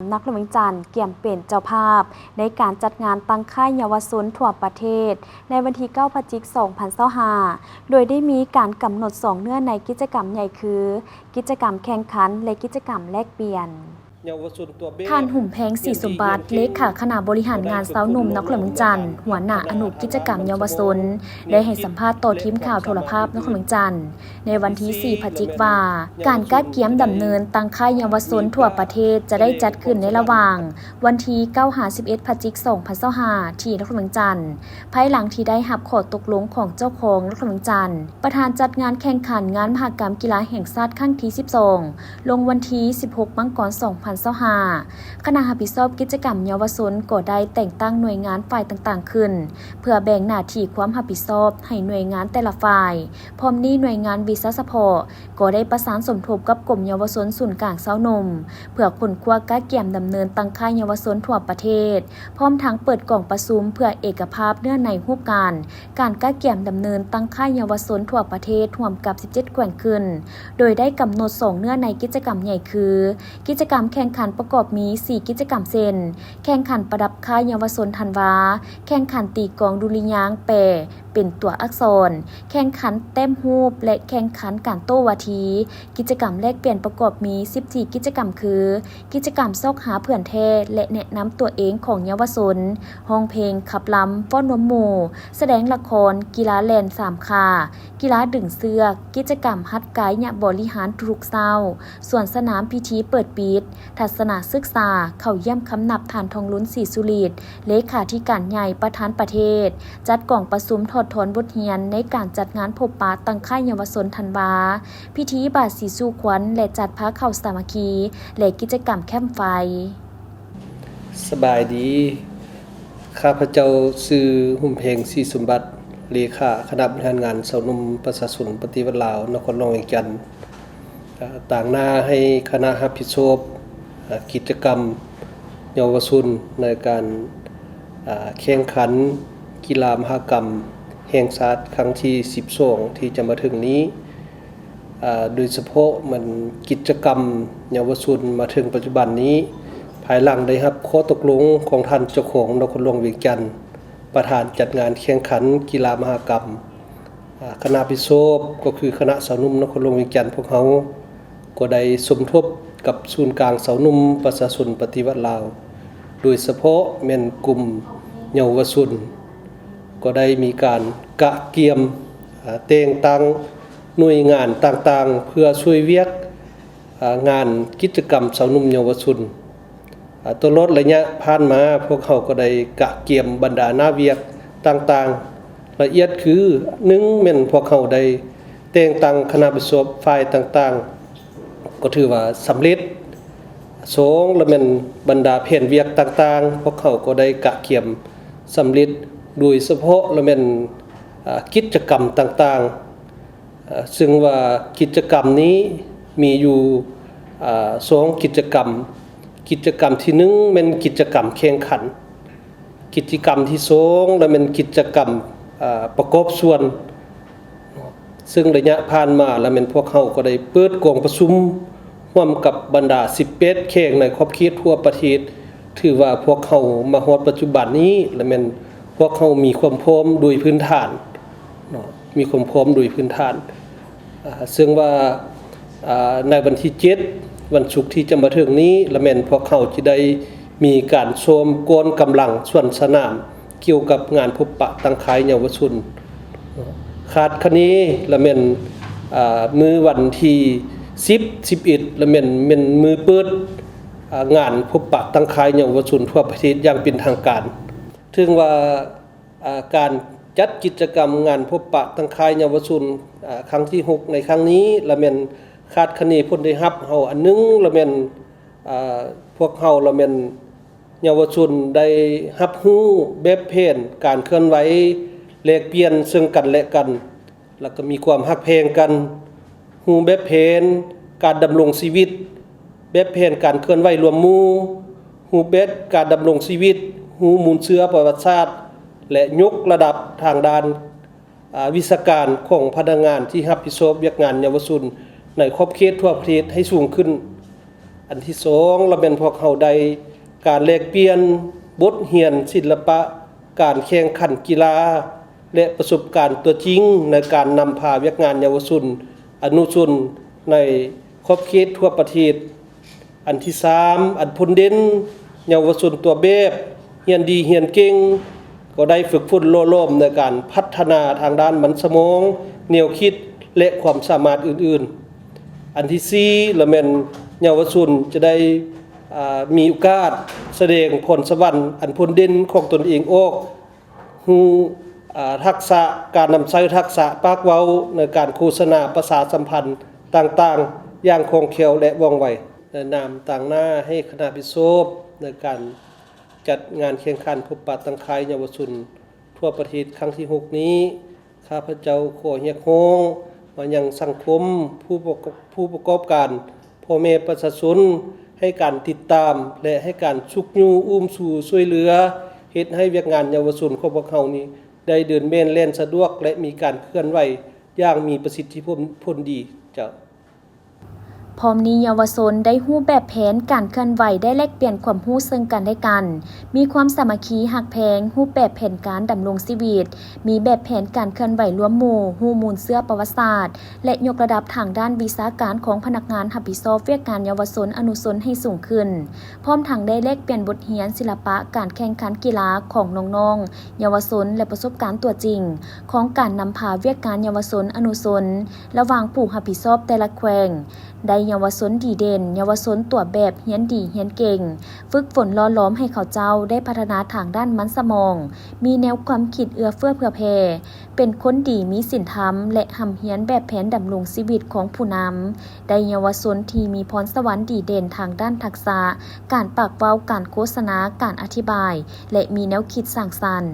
ນະຄອນຫຼວງວຽງຈັນກຽມເປັນເຈົ້າພາບໃນການຈັດງານຕັ້ງຄ້າຍເຍົາວະຊົນທົ່ວປະເທດ ໃນວັນທີເກົ້າ ພະຈິກ ສອງພັນຊາວຫ້າ ໂດຍໄດ້ມີການກຳນົດສອງເນື້ອໃນກິດຈະກຳໃຫຍ່ຄື ກິດຈະກຳແຂ່ງຂັນ ແລະ ກິດຈະກຳແລກປ່ຽນ. ທ່ານ ຫຸມແພງ ສີສົມບັດ ເລຂາຄະນະບໍລິຫານງານຊາວໜຸ່ມນະຄອນຫຼວງວຽງຈັນ, ຫົວໜ້າອະນຸກິດຈະກຳເຍົາວະຊົນ ໄດ້ໃຫ້ສຳພາດຕໍ່ທີມຂ່າວໂທລະພາບນະຄອນຫຼວງວຽງຈັນ ໃນວັນທີສີ່ ພະຈິກ ວ່າ ການກະກຽມດຳເນີນຕັ້ງຄ້າຍເຍົາວະຊົນທົ່ວປະເທດຈະໄດ້ຈັດຂຶ້ນໃນລະຫວ່າງວັນທີເກົ້າ ຫາ ສິບເອັດ ພະຈິກ ສອງພັນຊາວຫ້າ ທີ່ນະຄອນຫຼວງວຽງຈັນ, ພາຍຫຼັງທີ່ໄດ້ຮັບຂໍ້ຕົກລົງຂອງເຈົ້າຄອງນະຄອນຫຼວງວຽງຈັນ, ປະທານຈັດງານແຂ່ງຂັນງານມະຫະກຳກິລາແຫ່ງຊາດຄັ້ງທີສິບສອງ ລົງວັນທີສິບຫົກ ມັງກອນ ສອງພັນຊາວຫ້າ. ຄະນະຮັບຜິດຊອບກິດຈະກຳເຍົາວະຊົນກໍໄດ້ແຕ່ງຕັ້ງໜ່ວຍງານຝ່າຍຕ່າງໆຂຶ້ນ ເພື່ອແບ່ງໜ້າທີ່ຄວາມຮັບຜິດຊອບໃຫ້ໜ່ວຍງານແຕ່ລະຝ່າຍ. ພ້ອມນີ້ໜ່ວຍງານວິຊາສະເພາະກໍໄດ້ປະສານສົມທົບກັບກົມເຍົາວະຊົນສູນກາງຊາວໜຸ່ມ ເພື່ອຄົ້ນຄວ້າກະກຽມດຳເນີນຕັ້ງຄ້າຍເຍົາວະຊົນທົ່ວປະເທດ, ພ້ອມທັງເປີດກອງປະຊຸມເພື່ອເອກະພາບເນື້ອໃນຮູບການ ການກະກຽມດຳເນີນຕັ້ງຄ້າຍເຍົາວະຊົນທົ່ວປະເທດ ຮ່ວມກັບສິບເຈັດແຂວງຂຶ້ນ, ໂດຍໄດ້ກຳນົດສອງເນື້ອໃນກິດຈະກຳໃຫຍ່ຄື ກິດຈະກຳແຂ່ງຂັນປະກອບມີສີ່ກິດຈະກຳເຊັ່ນ ແຂ່ງຂັນປະດັບຄ້າຍເຍົາວະຊົນທັນວາ, ແຂ່ງຂັນຕີກອງດຸລິຍາງແປເປັນຕົວອັກສອນ, ແຂ່ງຂັນແຕ້ມຮູບ ແລະ ແຂ່ງຂັນການໂຕ້ວາທີ. ກິດຈະກຳແລກປ່ຽນປະກອບມີສິບສີ່ກິດຈະກຳຄື ກິດຈະກຳຊອກຫາເພື່ອນແທ້ ແລະ ແນະນຳຕົວເອງຂອງເຍົາວະຊົນ, ຮ້ອງເພງ, ຂັບລຳ, ຟ້ອນນວມໝູ່, ສະແດງລະຄອນ, ກິລາແລ່ນສາມຂາ, ກິລາດຶງເຊືອກ, ກິດຈະກຳຫັດກາຍະບໍລິຫານທຸກໆເຊົ້າ, ສວນສະໜາມພິທີເປີດປິດ, ທັດສະນະສຶກສາ, ເຂົ້າຢ້ຽມຄຳນັບທ່ານ ທອງລຸນ ສີສຸລິດ ເລຂາທິການໃຫຍ່ ປະທານປະເທດ, ຈັດກອງປະຊຸມຖອດຖອນບົດຮຽນໃນການຈັດງານພົບປະຕັ້ງຄ້າຍເຍົາວະຊົນທັນວາ, ພິທີບາດສີສູ່ຄວັນ ແລະ ຈັດພາເຂົ້າສາມັກຄີ ແລະ ກິດຈະກຳແຄມໄຟ. ສະບາຍດີ. ຂ້າພະເຈົ້າຊື່ ຫຸມແພງ ສີສົມບັດ ເລຂາຄະນະບໍລິຫານງານຊາວໜຸ່ມປະຊາຊົນປະຕິວັດລາວ ນະຄອນຫຼວງວຽງຈັນ, ຕາງໜ້າໃຫ້ຄະນະຮັບຜິດຊອບ ອາ ກິດຈະກຳເຍົາວະຊົນໃນການ ອາ ແຂ່ງຂັນກິລາມະຫະກຳແຫ່ງຊາດຄັ້ງທີສິບສອງ ທີ່ຈະມາເຖິງນີ້. ອາ ໂດຍສະເພາະແມ່ນກິດຈະກຳເຍົາວະຊົນມາເຖິງປັດຈຸບັນນີ້ ພາຍຫຼັງໄດ້ຮັບຂໍ້ຕົກລົງຂອງທ່ານເຈົ້າຄອງນະຄອນຫຼວງວຽງຈັນ, ປະທານຈັດງານແຂ່ງຂັນກິລາມະຫະກຳ, ອາ ຄະນະຮັບຜິດຊອບກໍຄືຄະນະຊາວໜຸ່ມນະຄອນຫຼວງວຽງຈັນ ພວກເຮົາກໍໄດ້ສົມທົບກັບສູນກາງຊາວໜຸ່ມປະຊາຊົນປະຕິວັດລາວ, ໂດຍສະເພາະແມ່ນກຸ່ມເຍົາວະຊົນ ກໍໄດ້ມີການກະກຽມ, ອາ ແຕ່ງຕັ້ງ ໜ່ວຍງານຕ່າງໆ ເພື່ອຊ່ວຍວຽກ ອາ ງານກິດຈະກຳຊາວໜຸ່ມເຍົາວະຊົນ. ອາ ຕະຫຼອດໄລຍະຜ່ານມາ ພວກເຮົາກໍໄດ້ກະກຽມບັນດາໜ້າວຽກຕ່າງໆ ລະອຽດຄື ໜຶ່ງ ແມ່ນພວກເຮົາໄດ້ແຕ່ງຕັ້ງຄະນະຮັບຜິດຊອບຝ່າຍຕ່າງໆ ກໍຖືວ່າສຳເລັດ. ສອງ ລະແມ່ນບັນດາແຜນວຽກຕ່າງໆ ພວກເຮົາກໍໄດ້ກະກຽມສຳເລັດ ໂດຍສະເພາະລະແມ່ນ ອາ ກິດຈະກຳຕ່າງໆ. ອາ ເຊິ່ງວ່າກິດຈະກຳນີ້ມີຢູ່ ອາ ສອງກິດຈະກຳ. ກິດຈະກຳທີໜຶ່ງແມ່ນກິດຈະກຳແຂ່ງຂັນ, ກິດຈະກຳທີສອງລະແມ່ນກິດຈະກຳ ອາ ປະກອບສ່ວນ. ເຊິ່ງໄລຍະຜ່ານມາລະແມ່ນພວກເຮົາກໍໄດ້ເປີດກອງປະຊຸມຮ່ວມກັບບັນດາສິບແປດແຂວງໃນຂອບເຂດທົ່ວປະເທດ. ຖືວ່າພວກເຮົາມາຮອດປັດຈຸບັນນີ້ລະແມ່ນພວກເຮົາມີຄວາມພ້ອມໂດຍພື້ນຖານເນາະ. ມີຄວາມພ້ອມໂດຍພື້ນຖານ ອາ ເຊິ່ງວ່າ ອາ ໃນວັນທີເຈັດ ວັນສຸກທີ່ຈະມາເຖິງນີ້ ລະແມ່ນພວກເຮົາຈະໄດ້ມີການຊ້ອມກ້ອນກຳລັງສວນສະໜາມ ກ່ຽວກັບງານພົບປະຕັ້ງຄ້າຍເຍົາວະຊົນ. ຄາດຄະເນລະແມ່ນ ອາ ມື້ວັນທີສິບ ສິບເອັດ ລະແມ່ນ ແມ່ນມື້ເປີດ ອາ ງານພົບປະຕັ້ງຄ້າຍເຍົາວະຊົນທົ່ວປະເທດຢ່າງເປັນທາງການ. ເຖິງວ່າ ອາ ການຈັດກິດຈະກຳງານພົບປະຕັ້ງຄ້າຍເຍົາວະຊົນ ອາ ຄັ້ງທີຫົກໃນຄັ້ງນີ້ ລະແມ່ນຄາດຄະເນຜົນໄດ້ຮັບເຮົາອັນໜຶ່ງ ລະແມ່ນ ອາ ພວກເຮົາ ລະແມ່ນເຍົາວະຊົນໄດ້ຮັບຮູ້ແບບແຜນການເຄື່ອນໄຫວ ແລກປ່ຽນເຊິ່ງກັນແລະກັນ ລະກະມີຄວາມຮັກແພງກັນ, ຮູບແບບແຜນການດຳລົງຊີວິດ, ແບບແຜນການເຄື່ອນໄຫວລວມໝູ່, ຮູບແບບການດຳລົງຊີວິດ, ຮູ້ມູນເຊື້ອປະຫວັດສາດ ແລະ ຍົກລະດັບທາງດ້ານ ອາ ວິຊາການຂອງພະນັກງານທີ່ຮັບຜິດຊອບວຽກງານເຍົາວະຊົນໃນຂອບເຂດທົ່ວປະເທດໃຫ້ສູງຂຶ້ນ. ອັນທີສອງລະແມ່ນພວກເຮົາໄດ້ການແລກປ່ຽນບົດຮຽນສິລະປະການແຂ່ງຂັນກິລາ ແລະ ປະສົບການຕົວຈິງໃນການນຳພາວຽກງານເຍົາວະຊົນອະນຸຊົນໃນຂອບເຂດທົ່ວປະເທດ. ອັນທີສາມ ອັນພົ້ນເດັ່ນເຍົາວະຊົນຕົວແບບຮຽນດີຮຽນເກັ່ງ ກໍໄດ້ຝຶກຝົນຫຼໍ່ຫຼອມໃນການພັດທະນາທາງດ້ານມັນສະໝອງ, ແນວຄິດ ແລະ ຄວາມສາມາດອື່ນໆ. ອັນທີສີ່ລະແມ່ນເຍົາວະຊົນຈະໄດ້ ອາ ມີໂອກາດສະແດງພອນສະຫວັນອັນພົ້ນເດັ່ນຂອງຕົນເອງອອກ, ຮູ້ ອາ ທັກສະການນຳໃຊ້ທັກສະປາກເວົ້າໃນການໂຄສະນາປະຊາສຳພັນຕ່າງໆຢ່າງຄ່ອງແຄ້ວ ແລະ ວ່ອງໄວ. ໃນນາມຕາງໜ້າໃຫ້ຄະນະຜິດຊອບໃນການຈັດງານແຂ່ງຂັນພົບປະຕັ້ງຄ້າຍເຍົາວະຊົນທົ່ວປະເທດຄັ້ງທີຫົກນີ້, ຂ້າພະເຈົ້າຂໍຮຽກຮ້ອງມາຍັງສັງຄົມ, ຜູ້ປະກອບ ຜູ້ປະກອບການ, ພໍ່ແມ່ປະຊາຊົນ ໃຫ້ການຕິດຕາມ ແລະ ໃຫ້ການຊຸກຍູ້ອຸ້ມຊູຊ່ວຍເຫຼືອ, ເຮັດໃຫ້ວຽກງານເຍົາວະຊົນຂອງພວກເຮົານີ້ໄດ້ເດີນແມ່ນແລ່ນສະດວກ ແລະ ມີການເຄື່ອນໄຫວຢ່າງມີປະສິດທິຜົນ ຜົນດີເຈົ້າ. ພ້ອມນີ້ເຍົາວະຊົນໄດ້ຮູ້ແບບແຜນການເຄື່ອນໄຫວ, ໄດ້ແລກປ່ຽນຄວາມຮູ້ເຊິ່ງກັນແລະກັນ, ມີຄວາມສາມັກຄີຮັກແພງ, ຮູບແບບແຜນການດຳລົງຊີວິດ, ມີແບບແຜນການເຄື່ອນໄຫວລວມໝູ່, ຮູ້ມູນເຊື້ອປະຫວັດສາດ ແລະ ຍົກລະດັບທາງດ້ານວິຊາການຂອງພະນັກງານຮັບຜິດຊອບວຽກງານເຍົາວະຊົນອະນຸຊົນໃຫ້ສູງຂຶ້ນ, ພ້ອມທັງໄດ້ແລກປ່ຽນບົດຮຽນສິລະປະການແຂ່ງຂັນກິລາຂອງນ້ອງໆເຍົາວະຊົນ ແລະ ປະສົບການຕົວຈິງຂອງການນຳພາວຽກງານເຍົາວະຊົນອະນຸຊົນ ລະຫວ່າງຜູ້ຮັບຜິດຊອບແຕ່ລະແຂວງ, ໄດ້ເຍົາວະຊົນດີເດັ່ນ, ເຍົາວະຊົນຕົວແບບຮຽນດີຮຽນເກັ່ງ, ຝຶກຝົນຫຼໍ່ຫຼອມໃຫ້ເຂົາເຈົ້າໄດ້ພັດທະນາທາງດ້ານມັນສະໝອງ, ມີແນວຄວາມຄິດເອື້ອເຟື້ອເຜື່ອແຜ່, ເປັນຄົນດີມີສິນທຳ ແລະ ຮ່ຳຮຽນແບບແຜນດຳລົງຊີວິດຂອງຜູ້ນຳ, ໄດ້ເຍົາວະຊົນທີ່ມີພອນສະຫວັນດີເດັ່ນທາງດ້ານທັກສະການປາກເວົ້າ, ການໂຄສະນາ, ການອະທິບາຍ ແລະ ມີແນວຄິດສ້າງສັນ.